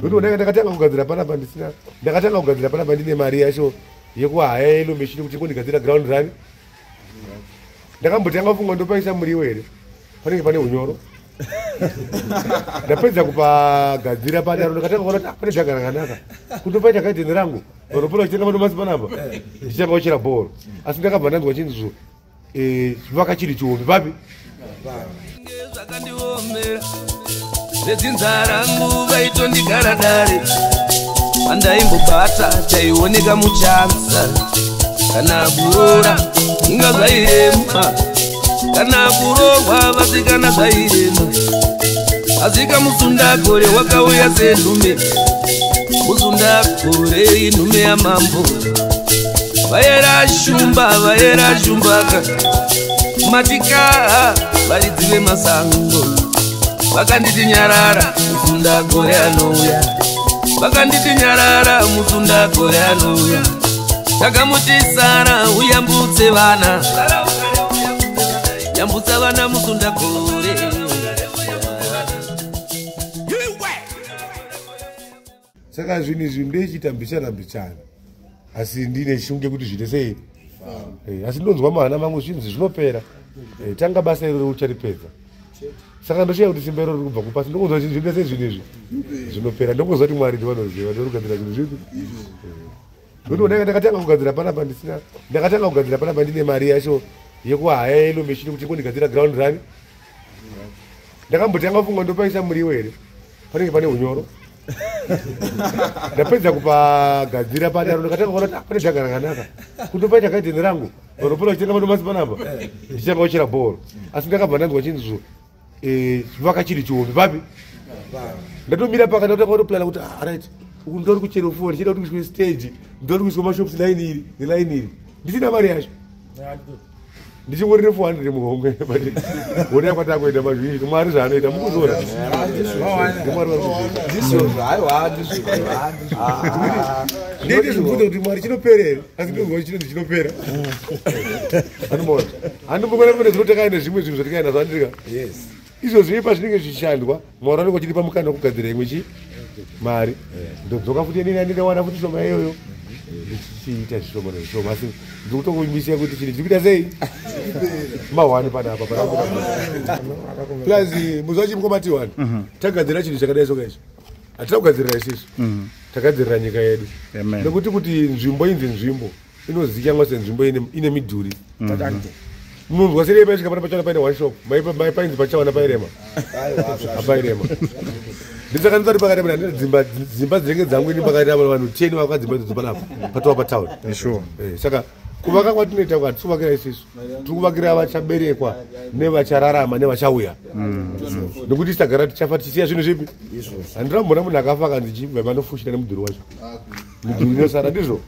Nokuti ndakatanga kugadzira panapa ndisina, ndakatanga kugadzira panapa ndine mari yacho yekuhaya ino machine kuti ingondigadzira ground rani. Ndakambotanga kufunga ndopaisa muriwo here, panenge pane unyoro. Ndapedza kupagadzira padaro, ndakatanga kuona kuti pane dhaga rakanaka, kundopaita gadheni rangu vanopota vachitenga madomasi panapa, ndichitanga kuchera bhoro. Asi ndakabva ndanzwa chinzi chivaka chiri chihombe papi. Zvakandiomera vedzinza rangu vaitondigara dare, pandaimbobata chaioneka muchanza, kana kuroora inga zvairema, kana kuroorwa vasikana zvairema. Asika musundagore wakauya senhume, musundagore inhume yamambo, vaera shumba vaera shumbaka, matika varidzi vemasango vakanditi nyarara, musundagore anouya, vakanditi nyarara, musundagore anouya. Takamuti sara uyambutse vana, yambutsa vana musundagore. Saka zvinhu izvi ndechiita mbichana mbichana, asi ndine shungu yekuti zviite sei. Asi ndinonzwa muhana mangu zvinzi zvinopera. Tanga basa iroro ucharipedza. Saka ndoshiya kuti simba iroro riri kubva kupasi, ndokunzwa kuti zviite sei zvinhu izvi zvinopera. Ndokunzwa kuti Mwari ndivanoziva ndorikugadzira zvinhu zvipi. Nokuti ndakatanga kugadzira panapa ndisina, ndakatanga kugadzira panapa ndine mari yacho yekuhaya ino machine kuti ingondigadzira ground rani. Ndakambotanga kufunga ndopaisa muriwo here, panenge pane unyoro. Ndapedza kupagadzira padaro, ndakatanga kuona kuti pane dhaga rakanaka, kundopaita gadheni rangu vanopota vachitenga madomasi panapa, ndichitanga kuchera bhoro. Asi ndakabva ndanzwa chinzi chivaka chiri chihombe papi. Ndatomira pakati, ndatanga kutoplana kuti right, uku ndori kuchera fuwa, ndichida kuti kuiswe stage, ndori kuiswa mashops line iri neline iri, ndisina mari yacho, ndichingori ne400 muhomwe. But honai kwatakuenda mazvinji, Mwari zvaanoita mukuzviona. Mwari ndete zvibvunza kuti Mwari chinopera here, asi ndinonzwa chinonzi chinopera. Andimboona handimbokona kune zvinotakaenda zvimwe zvinhu zvatikaenda zvandirika izvozvo ipa zvinenge zvichishandwa, Mwari anenge achitipa mukana wekugadzira imwe chi mari, ndodzoka futi inini andinowana futi shoma iyoyo, ndichiita zvishoma nezvishoma. Asi ndiri kutokuimbisia kuti chinhu chiri kuita sei mahwani panapa plus muzuva chimukoma T1 tagadzira chinhu chakadai soka izvi hatina kugadzirira isusu, tagadzirira nyika yedu. Nekuti kuti nzvimbo inzi nzvimbo inozikanwa senzvimbo ine midhuri. Munonzwa sei paisvika pana pachaona paine one shop, painzi pachaona pairema hapairema. Ndisaka ndisati pakati apa ndine dzimba dzinenge dzangu ini pakati apa vanhu 10 vakadzimba idzodzo panapa patova patown. Saka kuvaka kwatinoita kwatisi kuvakira isusu, tiri kuvakira vachaberekwa nevachararama nevachauya, nekuti tisagara tichafa tichisiya zvinhu zvipi. Handirambona munhu akafa akanzi chibva vanofushira nemudhuri wacho, midhuri inosara ndizvo.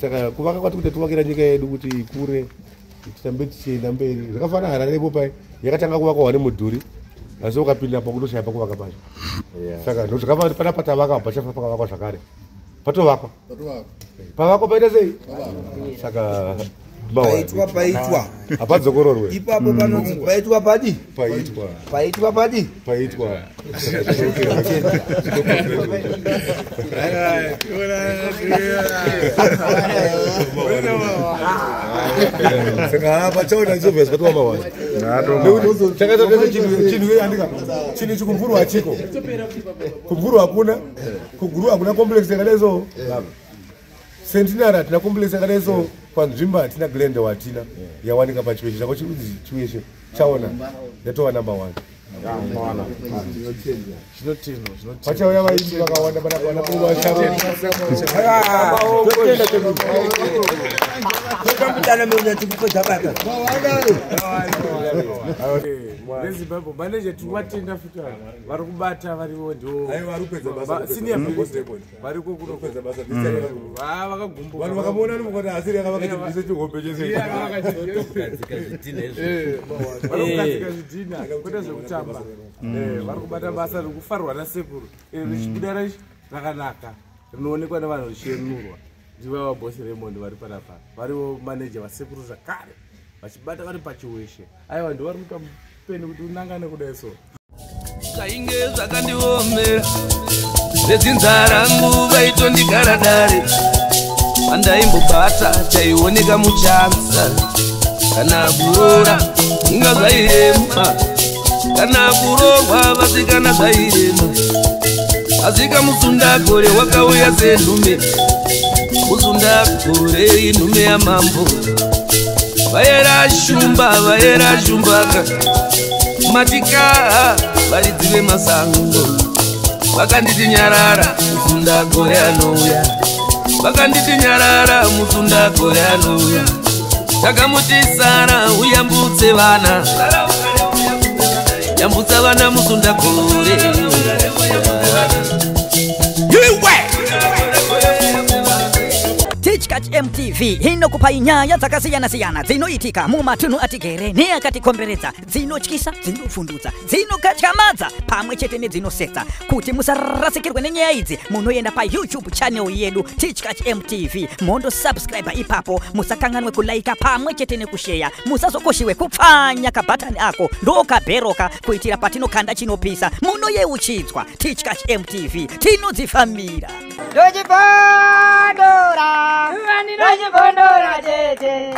Saka kuvaka kwati kuti tivakira nyika yedu kuti ikure, tirambe tichienda mberi. Zvakafanana Harare ipo pai yakatanga kuvakwa nemudhuri, asi ukapinda pakutoshaya pakuvaka pacho. Saka ndozvakafanana pana patavaka pachafa pakavakwa zvakare, patovakwa pavakwa paita sei. Saka paitwa paitwa hapadzokororwe ipapo panonzi paitwa padi paitwa paitwa padi paitwa. Saka pachaona izobva zvikatova mawani takaita chinhu andika chinhu ichi kumvurwa hachiko, kumvurwa hakuna, kuguru hakuna complex yakadai so, Centenary hatina complex yakadai so, panzvimbo hatina, Glendale hatina yawanika paChiweshe chako chirudzi Chiweshe chaona yatova number 1. Pachauya vaimbi vakawanda panapa vanabuva Sharo. Totambutana meunya tikupedza bata. VeZimbabwe manager tikuvatenda futi, vari kubata varivo ndo senior variko kuno vakagumbuka. Vanhu vakamuona nomukati asiri akavaka chibvise chihombe chese. Vari kugadzika zvidhina kwete zvekutamba, vari kubata basa riri kufarwa nasekuru richibuda rakanaka rinoonekwa nevanhu richienurwa. Ndiva vabosi Raymond vari panapa, varivo manager vasekuru zvakare vachibata vari paChiweshe. Aiwa, ndo vari kuita mupeni kuti unangane kudai so. Zvainge zvakandiomera. Vedzinza rangu vaitondigara dare, andaimbobata chaioneka muchanza. Kana kuroora inga zvairema, kana kuroorwa vasikana zvairema. Asika musundagore wakauya senhume, musundagore inhume yamambo. Vaera shumba, vaera shumbaka, matika varidzi vemasango. Vakanditi nyarara, musundagore anouya. Vakanditi nyarara, musundagore anouya. Takamuti sara uyambutse vana, yambutsa vana musundagore. Iwe! Tichkach MTV inokupai nyaya dzakasiyana-siyana dzinoitika mumatunhu atigere neakatikomberedza, dzinotyisa, dzinofundutsa, dzinokatyamadza pamwe chete nedzinosetsa. Kuti musarasikirwe nenyaya idzi, munoenda paYouTube channel yedu Tichkach MTV, mondosubscribe ipapo. Musakanganwe kulaika pamwe chete nekusheya. Musazokoshiwe kupfanya kabhatani ako ndokabheroka, kuitira patinokanda chinopisa munoyeuchidzwa. Tichkach MTV, tinodzifambira. Ndochibondora, ndochibondora tete.